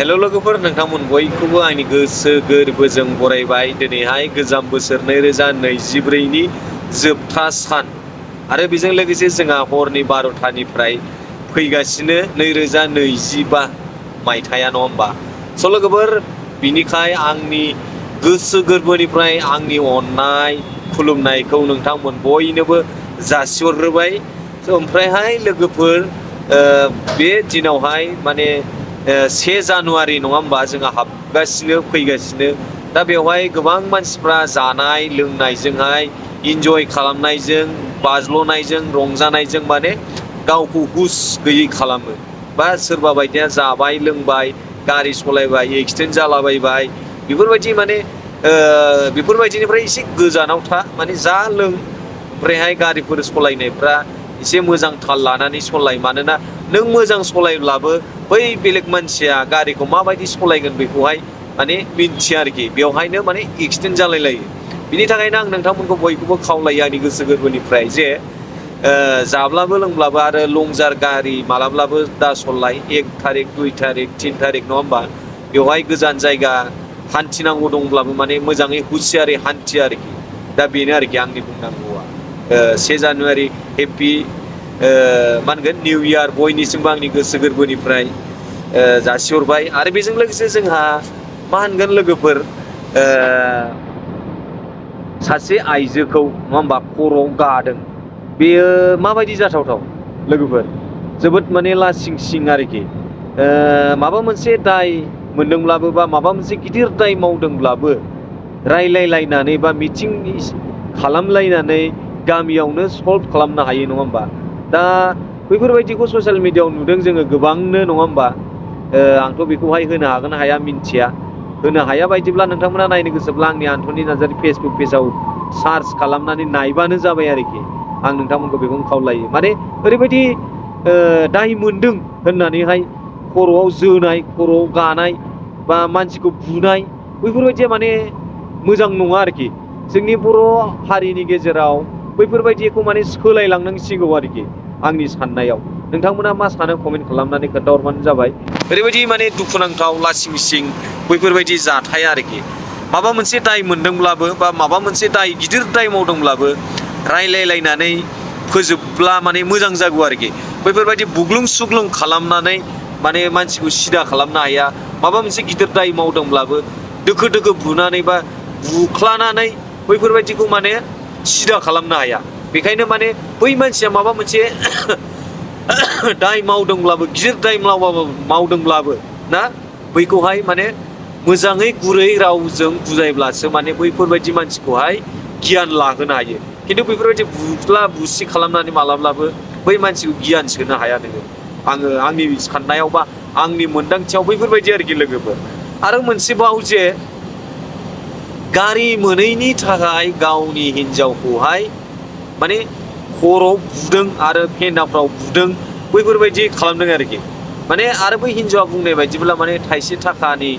हेल' लोगोफोर, नोंथांमोन बयखौबो आंनि गोसो गोरबोजों बरायबाय। दिनैहाय गोजाम बोसोर 2024नि जोबथा सान आरो बेजों लोगोसे जोंहा हरनि 12थानिफ्राय फैगासिनो 2025 मायथाइया, नङा होमबा? स' लोगोफोर, बिनिखाय आंनि गोसो गोरबोनिफ्राय आंनि अननाय खुलुमनायखौ नोंथांमोन बयनोबो जासिहरग्रोबाय। ओमफ्रायहाय लोगोफोर, बे दिनावहाय माने 1 जानुवारि नङा होमबा, जोंहा हाबगासिनो फैगासिनो। दा बेवहाय गोबां मानसिफ्रा जानाय लोंनायजोंहाय इन्जय खालामनायजों बाज्ल'नायजों रंजानायजों माने गावखौ हुस गैयै खालामो। बा सोरबा बायदिया जाबाय लोंबाय, गारि सालायबाय, एक्सिडेन्ट जालाबायबाय, बेफोरबायदि माने बेफोरबायदिनिफ्राय एसे गोजानाव था। माने जा लों, ओमफ्रायहाय गारिफोर सालायनायफ्रा एसे मोजां थाल लानानै सालाय। मानोना नों मोजां सालायब्लाबो बै बेलेग मानसिया गारिखौ माबायदि सालायगोन बेखौहाय माने मिन्थिया आरोखि। बेवहायनो माने एक्सिडेन्ट जालायलायो। बिनि थाखायनो आं नोंथांमोनखौ बयखौबो खावलायो आंनि गोसो गोरबोनिफ्राय जे जाब्लाबो लोंब्लाबो आरो लंजार गारि मालाब्लाबो दा सलाय। 1 थारिख 2 थारिख 3 थारिख नङा होमबा, बेवहाय गोजान जायगा हान्थिनांगौ दंब्लाबो माने मोजाङै हुसियारै हान्थि आरोखि। दा बेनो आरोखि आंनि बुंनांगौआ। 1 जानुवारि हेपि मा होनगोन निउ इयार बयनिसिमबो आंनि गोसो गोरबोनिफ्राय जासिहरबाय। आरो बेजों लोगोसे जोंहा मा होनगोन लोगोफोर, सासे आइजोखौ नङा होमबा खर'आव गादों। बेयो माबायदि जाथावथाव लोगोफोर? जोबोद माने लासिं सिं आरोखि। माबा मोनसे दाय मोनदोंब्लाबो बा माबा मोनसे गिदिर दाय मावदोंब्लाबो रायलायलायनानै बा मिटिं खालामलायनानै गामियावनो सल्भ खालामनो हायो, नङा होमबा? दा बैफोरबायदिखौ ससियेल मिडियाआव नुदों जोङो गोबांनो, नङा होमबा? आंथ' बेखौहाय होनो हागोन हाया मिन्थिया। होनो हाया बायदिब्ला नोंथांमोना नायनो गोसोब्ला आंनि आन्थनि नार्जारि फेसबुक पेजाव सार्च खालामनानै नायबानो जाबाय आरोखि। आं नोंथांमोनखौ बेखौनो खावलायो। माने ओरैबायदि दाय मोनदों होननानैहाय खर'आव जोनाय, खर'आव गानाय बा मानसिखौ बुनाय, बैफोरबायदिया माने मोजां नङा आरोखि। जोंनि बर' हारिनि गेजेराव बैफोरबायदिखौ माने सोलायलांनांसिगौ आरोखि आंनि साननायाव। नोंथांमोना मा सानो कमेन्ट खालामनानै खोन्थाहरबानो जाबाय। ओरैबायदि माने दुखुनांथाव लासिं सिं बैफोरबायदि जाथाया आरोखि। माबा मोनसे दाय मोनदोंब्लाबो बा माबा मोनसे दाय गिदिर दाय मावदोंब्लाबो रायलायलायनानै फोजोबब्ला माने मोजां जागौ आरोखि। बैफोरबायदि बुग्लुं सुग्लुं खालामनानै माने मानसिखौ सिदा खालामनो हाया। माबा मोनसे गिदिर दाय मावदोंब्लाबो दोखो दोखो बुनानै बा बुख्लानानै बैफोरबायदिखौ माने सिदा खालामनो हाया। बेखायनो माने बै मानसिया माबा मोनसे दाय मावदोंब्लाबो, गिदिर दाय मावदोंब्लाबो ना, बैखौहाय माने मोजाङै गुरै रावजों बुजायब्लासो माने बैफोरबायदि मानसिखौहाय गियान लाहोनो हायो। खिन्थु बेफोरबायदि बुख्ला बुसि खालामनानै मालाब्लाबो बै मानसिखौ गियान सोनो हाया नोङो। आंनि साननायाव बा आंनि मोन्दांथियाव बैफोरबायदि आरोखि लोगोफोर। आरो मोनसेबाव जे गारि मोनैनि थाखाय गावनि हिन्जावखौहाय माने खर'आव बुदों आरो फेन्दाफ्राव बुदों, बैफोरबायदि खालामदों आरोखि। माने आरो बै हिन्जावा बुंनाय बायदिब्ला माने थाइसे थाखानि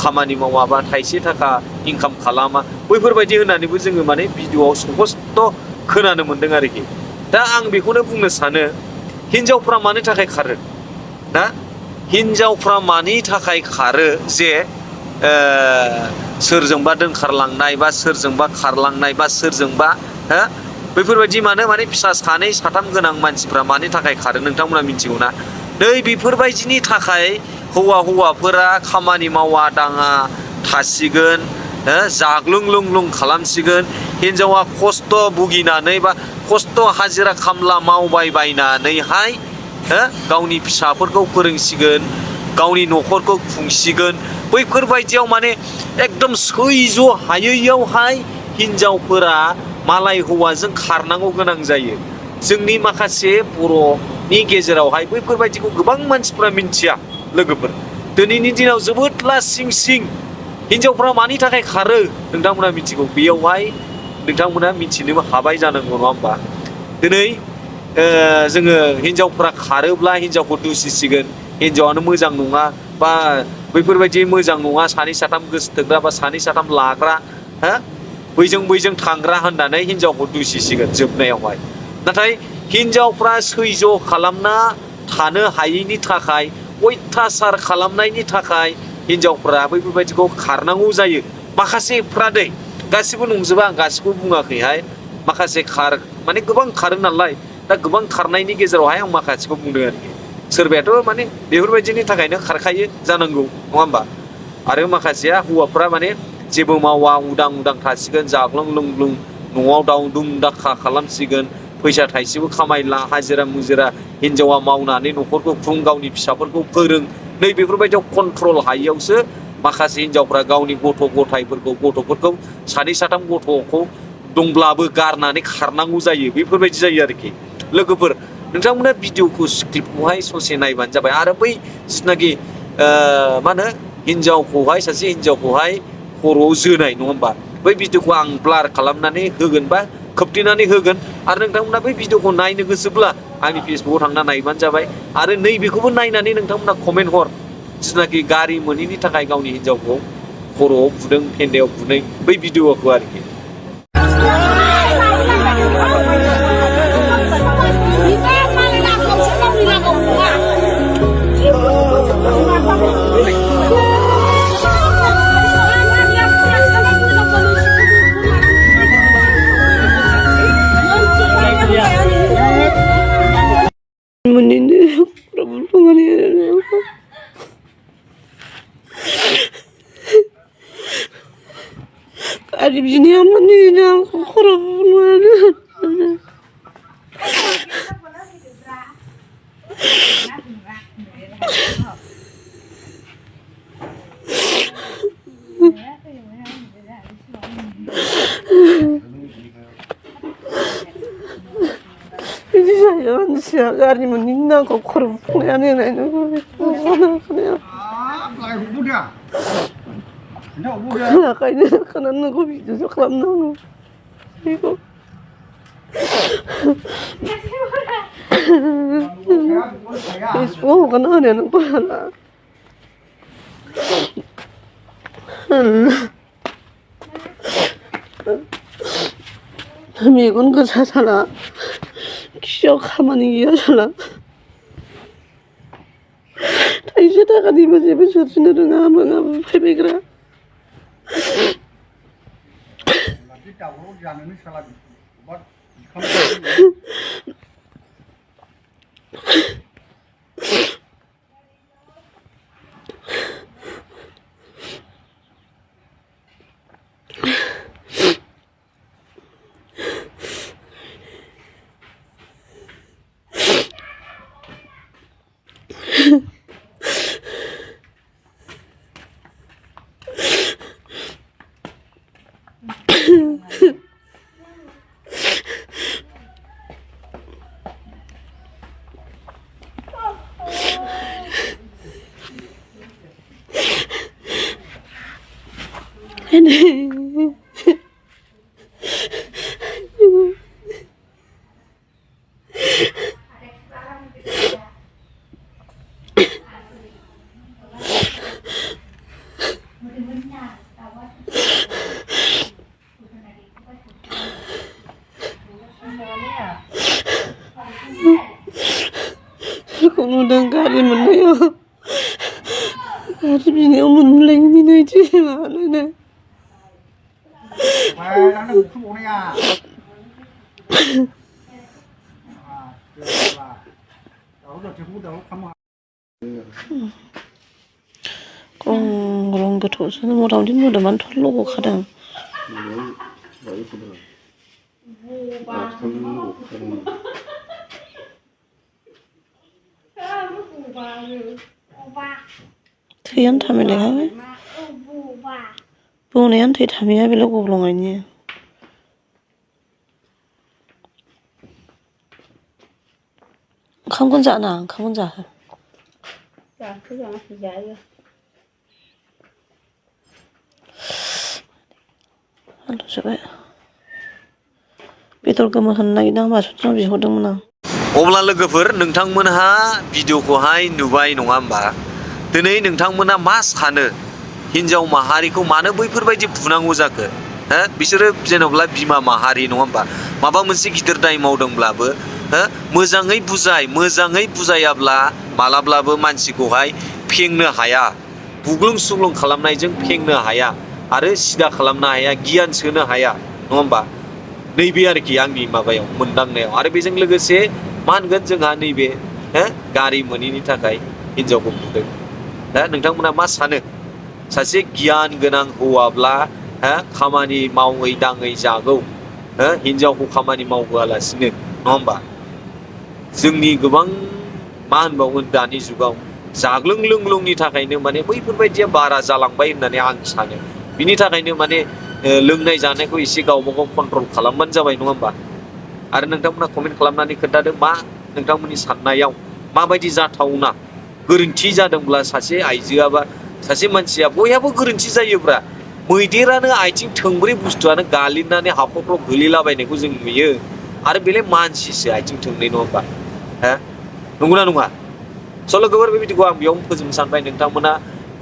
खामानि मावा बा थाइसे थाखा इनकाम खालामा, बैफोरबायदि होननानैबो जोङो माने भिडिअ'आव स्पस्त' खोनानो मोन्दों आरोखि। दा आं बेखौनो बुंनो सानो, हिन्जावफ्रा मानि थाखाय खारो ना? हिन्जावफ्रा मानि थाखाय खारो जे सोरजोंबा दोनखारलांनाय बा सोरजोंबा खारलांनाय बा सोरजोंबा बैफोरबायदि माने फिसा 2 3 गोनां मानसिफ्रा मानि थाखाय खारो नोंथांमोना मिथिगौ ना? नै बेफोरबायदिनि थाखाय हौवाफोरा खामानि मावा दाङा थासिगोन, जाग्लुं लोंलुं खालामसिगोन। हिन्जावा खस्थ' भुगिनानै बा खस्थ' हाजिरा खामला मावबाय बायनानैहाय गावनि फिसाफोरखौ फोरोंसिगोन, गावनि न'खरखौ खुंसिगोन। बैफोरबायदियाव माने एकदम सैज' हायैयावहाय हिन्जावफोरा मालाय हौवाजों खारनांगौ गोनां जायो। जोंनि माखासे बर'नि गेजेरावहाय बैफोरबायदिखौ गोबां मानसिफ्रा मिन्थिया लोगोफोर। दिनैनि दिनाव जोबोद लासिं सिं। हिन्जावफ्रा मानि थाखाय खारो नोंथांमोना मिथिगौ? बेयावहाय नोंथांमोना मिथिनोबो हाबाय जानांगौ, नङा होमबा? दिनै जोङो हिन्जावफ्रा खारोब्ला हिन्जावखौ दुसिसिगोन, हिन्जावानो मोजां नङा बा बैफोरबायदि मोजां नङा, 2 3 गोसोथोग्रा बा 2 3 लाग्रा, बैजों थांग्रा होननानै हिन्जावखौ दुसिसिगोन जोबनायावहाय। नाथाय हिन्जावफ्रा सैज' खालामना थानो हायैनि थाखाय अयथासार खालामनायनि थाखाय हिनजावफ्रा बैफोरबायदिखौ खारनांगौ जायो। माखासेफ्रा दै गासिबो नंजोबा, आं गासिबो बुङाखैहाय, माखासे माने गोबां खारो नालाय, दा गोबां खारनायनि गेजेरावहाय आं माखासेखौ बुंदों आरोखि। सोरबायाथ' माने बेफोरबायदिनि थाखायनो खारखायो जानांगौ, नङा होमबा? आरो माखासेया हौवाफ्रा माने जेबो मावा, उदां उदां थासिगोन, जाग्लुं लोंग्लुं न'आव दावदुम दाखा खालामसिगोन, फैसा थाइसेबो खामायला, हाजिरा मुजिरा हिनजावा मावनानै न'खरखौ खुं, गावनि फिसाफोरखौ फोरों। नै बेफोरबायदियाव कन्ट्रल हायियावसो माखासे हिनजावफ्रा गावनि गथ'फोरखौ सानै साथाम गथ'खौ दंब्लाबो गारनानै खारनांगौ जायो, बेफोरबायदि जायो आरोखि। लोगोफोर, नोंथांमोना भिडिअखौ स्क्रिप्टखौहाय ससे नायबानो जाबाय। आरो बै जिथुनाखि मा होनो सासे हिनजावखौहाय खर'आव जोनाय, नङा होमबा? बै भिडिअखौ आं ब्लार खालामनानै होगोन बा खोबथेनानै होगोन। आरो नोंथांमोना बै भिडिअखौ नायनो गोसोब्ला आंनि फेसबुकाव थांना नायबानो जाबाय। आरो नैबेखौबो नायनानै नोंथांमोना कमेन्ट हर, जिथुनाखि गारि मोनैनि थाखाय गावनि हिनजावखौ खर'आव बुदों, फेन्दायाव बुनाय बै भिडिअखौ आरोखि। Ari bini aman ni na korang mana? Ini saya manusia gari menina kok korang punya ni na ini mana punya? Lại hụt bút à? Nó hụt bút à? Là cái này cái nó có bị rất lắm đâu. Thấy không? Facebook cái nó này nó quá là. Mình con cứ sao là 기억하면 이해하잖아. 이제다가 니만 집에 저지르는 아무나 패배그라. Cái đầu nó dàn nó sao là bắt không Kung udang kari mo na yun. Kari bini umon lang ni na iti. Ano na. Mày đang được thuốc này à? Đâu được thì hút đâu không à? Kung rong ka to sa mo raw din mo naman tholo ko kadang. Thiyan thame le ha. Bu ne an thei thame ya bele ko blong ai ni. Không con dạ nào, không con dạ. Dạ, cứ giờ thì dạ rồi. Ano siya Betul ke mohon lagi dah masuk sama bisa hodong menang. अब्ला लोगोफोर, नोंथांमोनहा भिडिअखौहाय नुबाय नङा होमबा? दिनै नोंथांमोना मा सानो? हिनजाव माहारिखौ मानो बैफोरबायदि बुनांगौ जाखो? बिसोरो जेनेबा बिमा माहारि नङा होमबा? माबा मोनसे गिदिर दाय मावदोंब्लाबो हो मोजाङै बुजायाब्ला मालाब्लाबो मानसिखौहाय फेंनो हाया, बुग्लुं सुग्लुं खालामनायजों फेंनो हाया आरो सिदा खालामनो हाया, गियान सोनो हाया, नङा होमबा? नैबे आरोखि आंनि माबायाव मोनदांनायाव। आरो बेजों लोगोसे मा होनगोन जोंहा नैबे गारि मोनैनि थाखाय हिनजावखौ बुदों। दा नोंथांमोना मा सानो? सासे गियान गोनां हौवाब्ला खामानि मावै दाङै जागौ, हिनजावखौ खामानि मावहोआलासिनो, नङा होमबा? जोंनि गोबां मा होनबावगोन दानि जुगाव जाग्लुं लोंग्लुंनि थाखायनो माने बैफोरबायदिया बारा जालांबाय होननानै आं सानो। बिनि थाखायनो माने लोंनाय जानायखौ एसे गावबा गाव कन्ट्रल खालामबानो जाबाय, नङा होमबा? आरो नोंथांमोना कमेन्ट खालामनानै खोन्थादो मा नोंथांमोननि साननायाव माबायदि जाथावना, गोरोन्थि जादोंब्ला सासे आइजोआ बा सासे मानसिया, बयहाबो गोरोन्थि जायोब्रा। मैदेरानो आथिं थोंब्रै बुस्थुआनो गालिननानै हाखरफ्राव गोलैलाबायनायखौ जों नुयो, आरो बेलाय मानसिसो आथिं थोंनै, नङा होमबा? नंगौना नङा? स' लोगोफोर बे भिडिअखौ आं बेयावनो फोजोबनो सानबाय। नोंथांमोना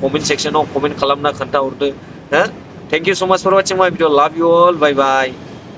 कमेन्ट सेक्सनाव कमेन्ट खालामना खोन्थाहरदो। थेंक इउ स' माच फर वाचिं माय भिडिअ। लाभ इउ अल, बाय बाय।